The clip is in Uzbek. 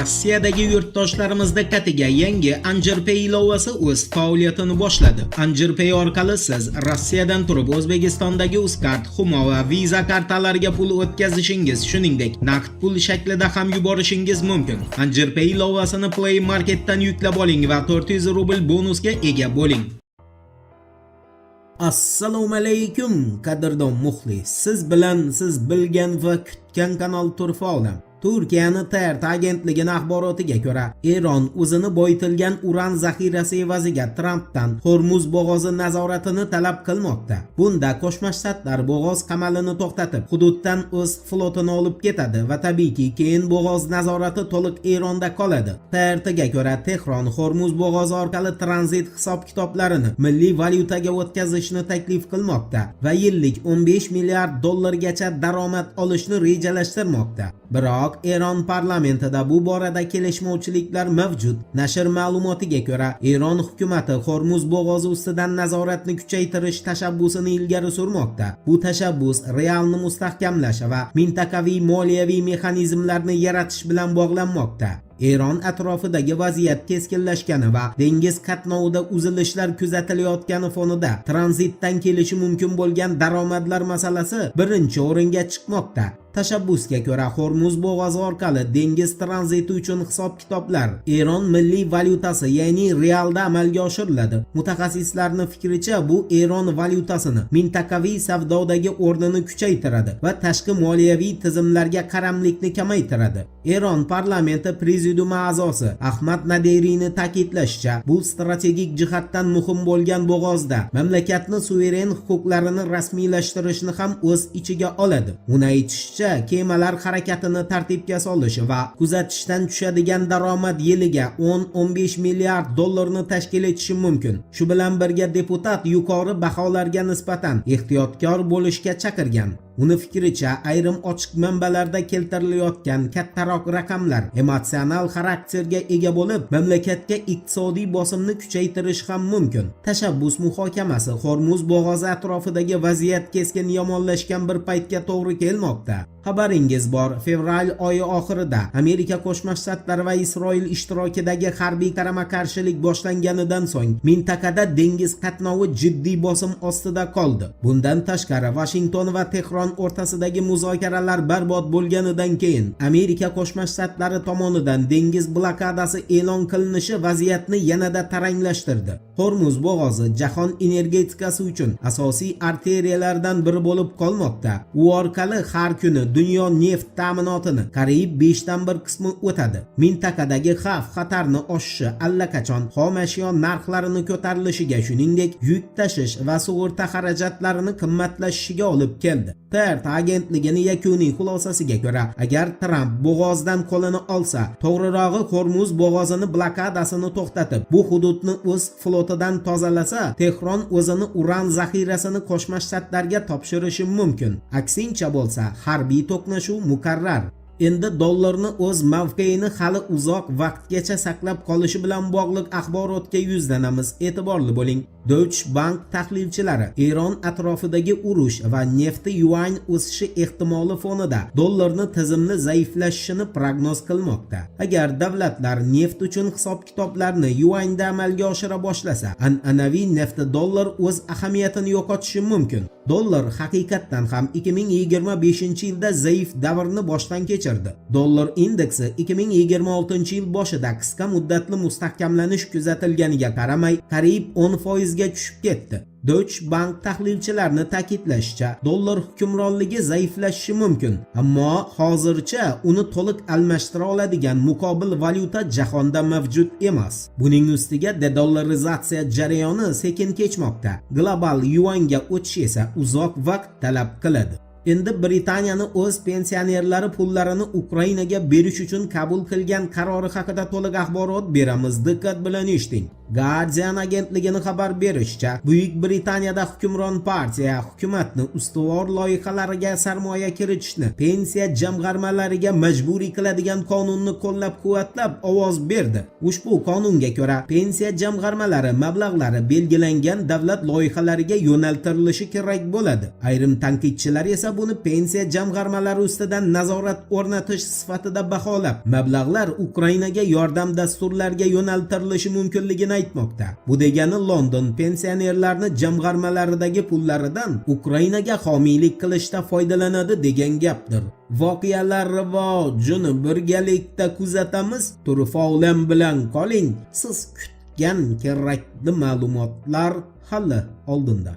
Rossiyadagi yurtdoshlarimiz diqqatiga yangi Anjirpay ilovasi o'z faoliyatini boshladi. Anjirpay orqali siz Rossiyadan turib O'zbekistondagi Uzcard, Humo va Visa kartalariga pul o'tkazishingiz, shuningdek, naqd pul shaklida ham yuborishingiz mumkin. Anjirpay ilovasini Play Marketdan yuklab oling va 400 rubl bonusga ega bo'ling. Assalomu alaykum, qadrdon muxlis. Siz bilan siz bilgan va kutgan kanal Turfa Olam. Turkiyani TRT agentligining axborotiga ko'ra, Eron o'zini boyitilgan uran zaxirasi evaziga Trampdan Hormuz bo'g'ozi nazoratini talab qilmoqda. Bunda Qo'shma Shtatlar bo'g'oz qamalini to'xtatib, hududdan o'z flotini olib ketadi va, tabiiyki, keyin bo'g'oz nazorati to'liq Eronda qoladi. TRTga ko'ra, Tehron Hormuz bo'g'ozi orqali tranzit hisob-kitoblarini milliy valyutaga o'tkazishni taklif qilmoqda va yillik 15 milliard dollargacha daromad olishni rejalashtirmoqda. Biroq Eron parlamentida bu borada kelishmovchiliklar mavjud. Nashr ma'lumotiga ko'ra, Eron hukumati Hormuz bo'g'ozi ustidan nazoratni kuchaytirish tashabbusini ilgari surmoqda. Bu tashabbus realni mustahkamlash va mintaqaviy moliyaviy mexanizmlarni yaratish bilan bog'lanmoqda. Eron atrofidagi vaziyat keskinlashgani va dengiz qatnovida uzilishlar kuzatilayotgani fonida tranzitdan kelishi mumkin bo'lgan daromadlar masalasi birinchi o'ringa chiqmoqda. Tashabbusga ko'ra, Hormuz bo'g'ozi orqali dengiz tranziti uchun hisob-kitoblar Eron milliy valyutasi, ya'ni realda amalga oshiriladi. Mutaxassislarning fikricha, bu Eron valyutasini mintaqaviy savdodagi o'rnini kuchaytiradi va tashqi moliyaviy tizimlarga qaramlikni kamaytiradi. Eron parlamenti prezidiumi a'zosi Ahmad Naderiyni ta'kidlashicha, bu strategik jihatdan muhim bo'lgan bo'g'ozda mamlakatni suveren huquqlarini rasmiylashtirishni ham o'z ichiga oladi. Uni aytishicha, kemalar harakatini tartibga solish va kuzatishdan tushadigan daromad yiliga 10-15 milliard dollarni tashkil etishi mumkin. Shu bilan birga deputat yuqori baholarga nisbatan ehtiyotkor bo'lishga chaqirgan. Uni fikricha, ayrim ochiq manbalarda keltirilayotgan kattaroq raqamlar emotsional xarakterga ega bo'lib, mamlakatga iqtisodiy bosimni kuchaytirishi ham mumkin. Tashabbus muhokamasi Hormuz bo'g'ozi atrofidagi vaziyat keskin yomonlashgan bir paytga to'g'ri kelmoqda. Xabaringiz bor, fevral oyi oxirida Amerika Qo'shma Shtatlari va Isroil ishtirokidagi harbiy qarama-qarshilik boshlanganidan so'ng mintaqada dengiz qatnovi jiddiy bosim ostida qoldi. Bundan tashqari, Vashington va Tehron o'rtasidagi muzokaralar barbod bo'lganidan keyin Amerika Qo'shma Shtatlari tomonidan dengiz blokadasi e'lon qilinishi vaziyatni yanada taranglashtirdi. Hormuz bo'g'ozi jahon energetikasi uchun asosiy arteriyalardan biri bo'lib qolmoqda. U orqali har kuni dunyo neft ta'minotini qariyb 1/5 qismi o'tadi. Mintaqadagi xavf xatarni oshishi allaqachon xom ashyo narxlarini ko'tarilishiga, shuningdek, yuk tashish va sug'urta xarajatlarini qimmatlashishiga olib keldi. TRT agentligining yakuniy xulosasiga ko'ra, agar Tramp bo'g'ozdan qo'lini olsa, to'g'rirog'i, Hormuz bo'g'ozini blokadasini to'xtatib, bu hududni o'z flotidan tozalasa, Tehron o'zini uran zaxirasini Qo'shma Shtatlarga topshirishi mumkin. Aksincha bo'lsa, harbiy to'qnashuv muqarrar. Endi dollarni o'z mavqeini hali uzoq vaqtgacha saqlab qolishi bilan bog'liq axborotga yuzlanamiz. E'tiborli bo'ling. Deutsche Bank tahlilchilari Eron atrofidagi urush va nefti yuan o'sishi ehtimoli fonida dollarni tizimli zaiflashishini prognoz qilmoqda. Agar davlatlar neft uchun hisob-kitoblarni yuanda amalga oshira boshlasa, an'anaviy nefti dollar o'z ahamiyatini yo'qotishi mumkin. Dollar haqiqatdan ham 2025-yilda zaif davrni boshdan kechirdi. Dollar indeksi 2026-yil boshida qisqa muddatli mustahkamlanish kuzatilganiga qaramay, qariyb 10% ga tushib ketdi. Deutsche Bank tahlilchilarini ta'kidlashicha, dollar hukmronligi zaiflashishi mumkin, ammo hozircha uni to'liq almashtira oladigan muqobil valyuta jahonda mavjud emas. Buning ustiga dedollarizatsiya jarayoni sekin kechmoqda. Global yuanga o'tish esa uzoq vaqt talab qiladi. Endi Britaniyani o'z pensionerlari pullarini Ukrainaga berish uchun qabul qilgan qarori haqida to'liq axborot beramiz. Diqqat bilan eshiting. Guardian agentligini xabar berishicha, Buyuk Britaniyada hukmron partiya hukumatni ustuvor loyihalariga sarmoya kiritishni pensiya jamg'armalariga majburiy qiladigan qonunni qo'llab-quvvatlab ovoz berdi. Ushbu qonunga ko'ra, pensiya jamg'armalari mablag'lari belgilangan davlat loyihalariga yo'naltirilishi kerak bo'ladi. Ayrim tanqidchilar esa buni pensiya jamg'armalari ustidan nazorat o'rnatish sifatida baholab, mablag'lar Ukrainaga yordam dasturlariga yo'naltirilishi mumkinligini aytmoqda. Bu degani, London pensionerlarni jamg'armalaridagi pullaridan Ukrainaga homiylik qilishda foydalanadi degan gapdir. Voqealar rivojini birgalikda kuzatamiz. Turfa olam bilan qoling. Siz kutgan kerakli ma'lumotlar hali oldinda.